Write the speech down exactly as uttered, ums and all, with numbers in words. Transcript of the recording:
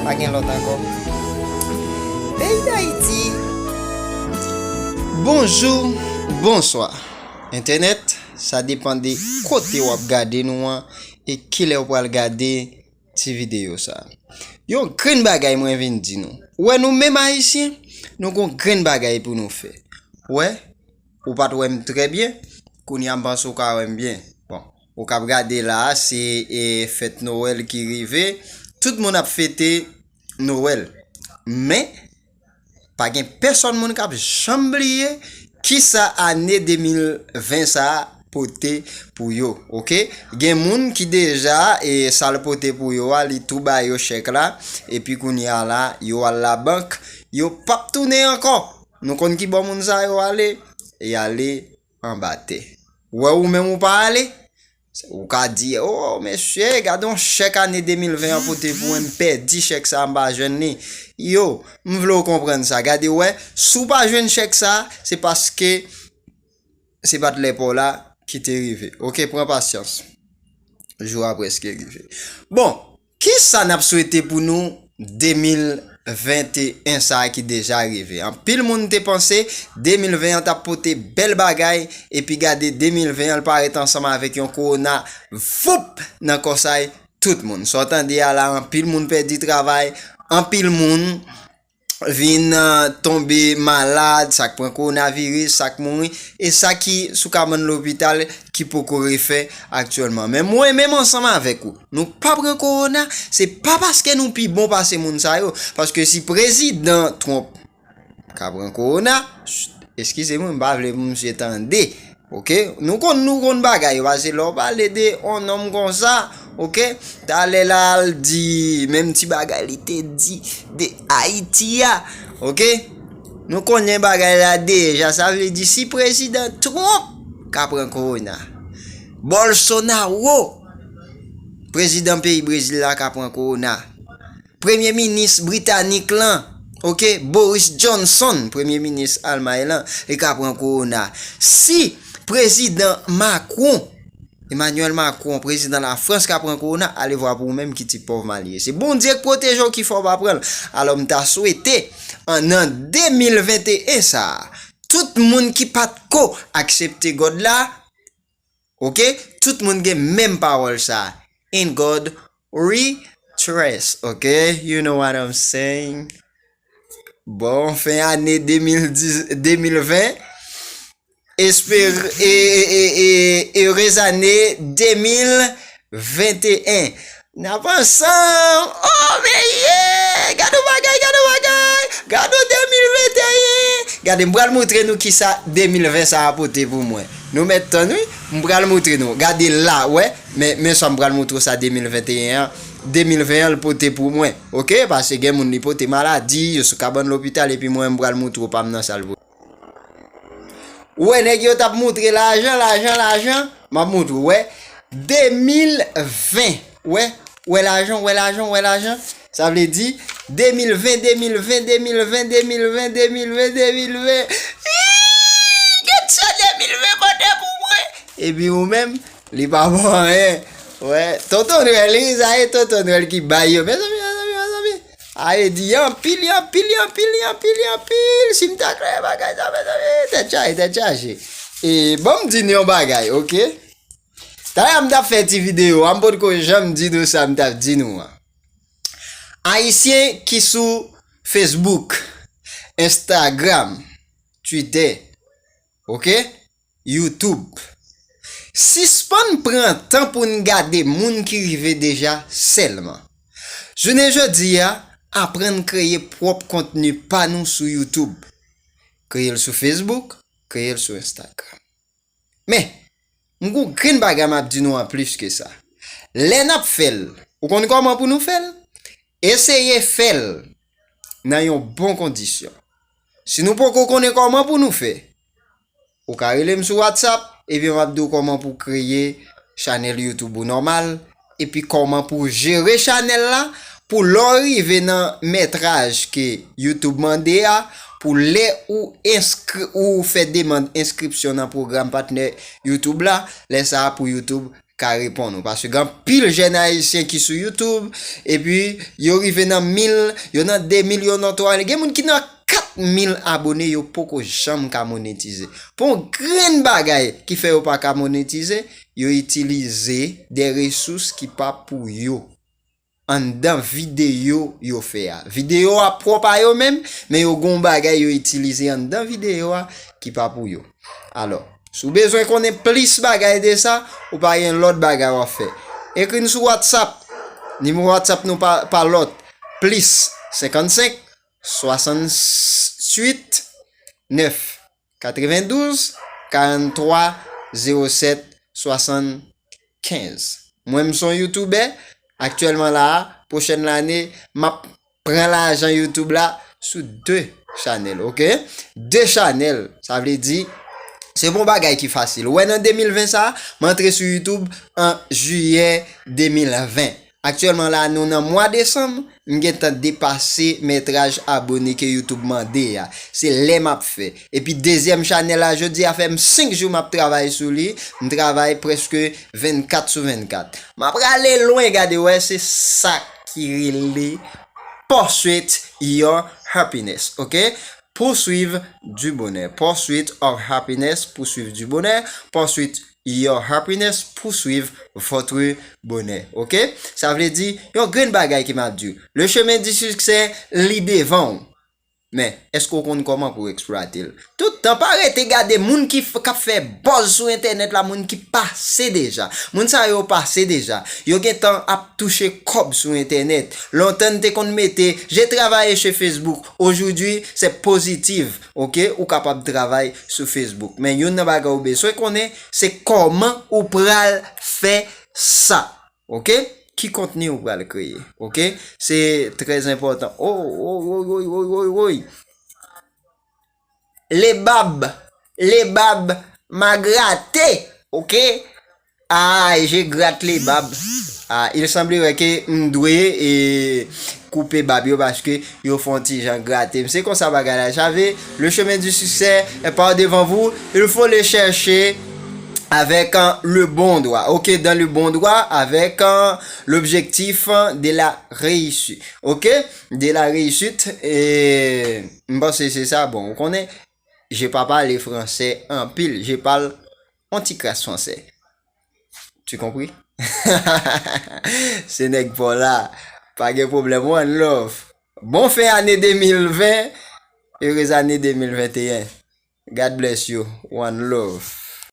Pa gen lòt ankò. Peyi Dayiti. Bonjou, bonswa. Entènèt, sa depann de kote w ap gade nou an e kilè w pral gade ti videyo sa. Yon grenn bagay mwen vin di nou. Ou wè nou menm Ayisyen, nou gon grenn bagay pou nou fè. Ou wè, ou pa t wè m trè byen, kounye a m panse w ka wè m byen. Bon, ou k ap gade la a, se e, fèt Nwèl ki rive. Tout moun ap fete Nwèl. Men, pa gen pèsòn moun k ap janm bliye kisa ane de mil ven sa a pote pou yo, oke? Gen moun ki deja, e, sa l pote pou yo a, li tou ba yo chèk la, epi kounye a la, yo al labank, yo p ap tounen ankò. Nou konn ki bò moun sa yo ale? Y ale anba tè. Wè ou menm ou pa ale? Ou ka di, "O, mesye, gade yon chèk ane de mil ven an pote pou mwen, m pèdi chèk sa, m pa jwenn li." Yo, m vle w konprann sa. Gade, wè, si w pa jwenn chèk sa, se paske se pa t lè pa w la ki te rive. Oke, pran pasyans. Jou a prèske rive. Bon, kisa n ap swete pou nou de mil venteyen sa a ki deja rive? Anpil moun te panse de mil ven an t ap pote bèl bagay, epi gade de mil ven an, l parèt ansanm avèk yon kowona, voup, nan kòsay tout moun. Sa w tande a la, anpil moun pèdi travay, anpil moun vin, ah, tonbe malad, sa k pran kowonaviris, sa k mouri, e sa ki sou kabann lopital ki poko refè aktyèlman. Men mwen menm ansanm avèk ou, nou pa pran kowona, se pa paske nou pi bon pase moun sa yo, paske si prezidan Trump ka pran kowona, ch-, eskize mwen, m pa vle pou misye tande. Oke? Nou konn, nou konn bagay yo, paske lè w pale de yon nonm konsa, oke? Talè la al di, menm ti bagay li te di de Ayiti a, oke? Nou konnen bagay la deja, sa vle di si prezidan Trump ka pran kowona, Bolsonaro, prezidan peyi Brezil la ka pran kowona, premye minis britanik lan, oke, Boris Johnson, premye minis Almay lan, li ka pran kowona. Si prezidan Macron, Emmanuel Macron, prezidan Lafrans, ka pran kowona, ale vwa pou ou menm ki ti pòv mal ye. Se Bondye k pwoteje w ki fè w pa pran l. Alò, m ta swete, an, nan de mil venteyen sa a, tout moun ki pa t ko aksepte God la, oke, tout moun gen menm pawòl sa. In God we trust, oke? You know what I'm saying? Bon, fen ane de mil dix, de mil ven. Espere, e, e, e, e, heureuse année de mil venteyen. N ap ansanm. Oh, meye! Gade yon bagay, gade yon bagay! Gade yon de mil venteyen! Gade, m pral montre nou kisa de mil ven sa a pote pou mwen. Nou mèt tann, wi. M pral montre nou. Gade la, wè. Men, men sa m pral montre w sa de mil venteyen an. De mil ven an, l pote pou mwen. Oke? Paske gen moun li pote maladi, yo sou kabann lopital, epi mwen, m pral montre w pa m nan sa l pote. Ou wè, nèg yo t ap montre lajan, lajan, lajan. M ap montre w, wè. De mil ven. Wè, wè lajan, wè lajan, wè lajan. Sa vle di, de mil ven, de mil ven, de mil ven, de mil ven, de mil ven, de mil ven. Ih, gen sa de mil ven pote pou mwen. Epi ou menm, li pa bon anyen. Wè, tonton Nwèl, wi, sa e tonton Nwèl ki bay yo. Mezanmi, mezanmi, mezanmi. A, e di anpil, anpil, anpil, anpil, anpil. Si m ta kreye bagay sa, mezanmi, tèt chaje, tèt chaje. E, ban m di nou yon bagay, oke? Talè a m t ap fè ti videyo a, m potko janm di nou sa m t ap di nou an. Ayisyen ki sou Facebook, Instagram, Twitter, oke? YouTube. Sispann pran tan pou n gade moun ki rive deja sèlman. Jounen jodi a, aprann kreye pwòp kontni pa nou sou YouTube. Kreye l sou Facebook, kreye l sou Instagram. Men, m gon grenn bagay m ap di nou an plis ke sa. Lè n ap fè l, ou konn kòman pou nou fè l? Eseye fè l nan yon bon kondisyon. Si nou poko konnen kòman pou nou fè, ou ka rele m sou WhatsApp, epi m ap di w kòman pou kreye chanèl YouTube ou nòmal, epi kòman pou jere chanèl la, pou lè w rive nan mètraj ke YouTube mande a, pou lè ou enskri, ou fè demann enskripsyon nan pwogram patnè YouTube la, lè sa a pou YouTube ka reponn ou. Paske gen anpil jèn ayisyen ki sou YouTube, epi yo rive nan mil, yo nan de mil, yo nan twa mil. Gen moun ki nan kat mil abone, yo poko janm ka monetize. Pou yon grenn bagay ki fè yo pa ka monetize, yo itilize de resous ki pa pou yo anndan videyo yo fè a. Videyo a pwòp a yo menm, men yo gon bagay yo itilize anndan videyo a ki pa pou yo. Alò, si w bezwen konnen plis bagay de sa, ou pa gen lòt bagay w ap fè. Ekri n sou WhatsApp. Nimewo WhatsApp nou pa, pa lòt. Plis senkannsenk, swasannwit, nèf, katrevendouz, karanntwa, zewo sèt, swasannkenz. Mwen, m se yon youtubè. Aktyèlman la a, pwochèn lane, m ap pran lajan YouTube la sou de chanèl, oke? De chanèl, sa vle di, se pa yon bagay ki fasil. Ou wè, nan de mil ven sa, m antre sou YouTube an jiyè de mil ven. Aktyèlman la, nou nan mwa desanm, m gentan depase metraj abone ke YouTube mande a. Se lè m ap fè. Epi dezyèm chanèl la, jodi a fè m senk jou m ap travay sou li. M travay prèske vennkat sou vennkat. M ap rale lwen, gade wè, se sa ki rele Poursuit Your Happiness, oke? Poursuivre du bonheur. Poursuit of happiness, poursuivre du bonheur. Poursuit your happiness, poursuivre votre bonheur. Oke? Sa vle di, yon grenn bagay ke m ap di w. Le chemin du succès, li devan w. Men, èske w konn kòman pou w eksplwate l? Tout tan, pa rete gade moun ki f-, k ap fè buzz sou entènèt la, moun ki pase deja. Moun sa yo pase deja. Yo gentan ap touche kòb sou entènèt. Lontan n te konn mete, j'ai travaillé chez Facebook. Aujourd'hui, c'est positif. Oke? Ou kapab travay sou Facebook. Men youn nan bagay ou bezwen konnen, se kòman ou pral fè sa. Oke? Ki kontni ou pral kreye? Oke? Se trè enpòtan. Oh, oh, oh, oh, oh, oh, oh. Lebab, lebab, m a grate. Oke? Ah, je gratte les babes. Ah, il semblerait que m dwe, eh, koupe bab yo paske yo fè yon ti jan grate m. Se konsa bagay la chave. Le chemin du succès est par devant vous. Il faut le chercher avec, euh, le bon droit. Ok, dans le bon droit, avec, euh, l'objectif de la réussite. Ok? De la réussite. E m panse se sa. Bon, ou konnen, je pa pale fransè anpil. Je parle on ti kras fransè. Tu compris? Se nèg pa w la. Pa gen pwoblèm, one love. Bon fen ane de mil ven, erez ane de mil venteyen. God bless you, one love.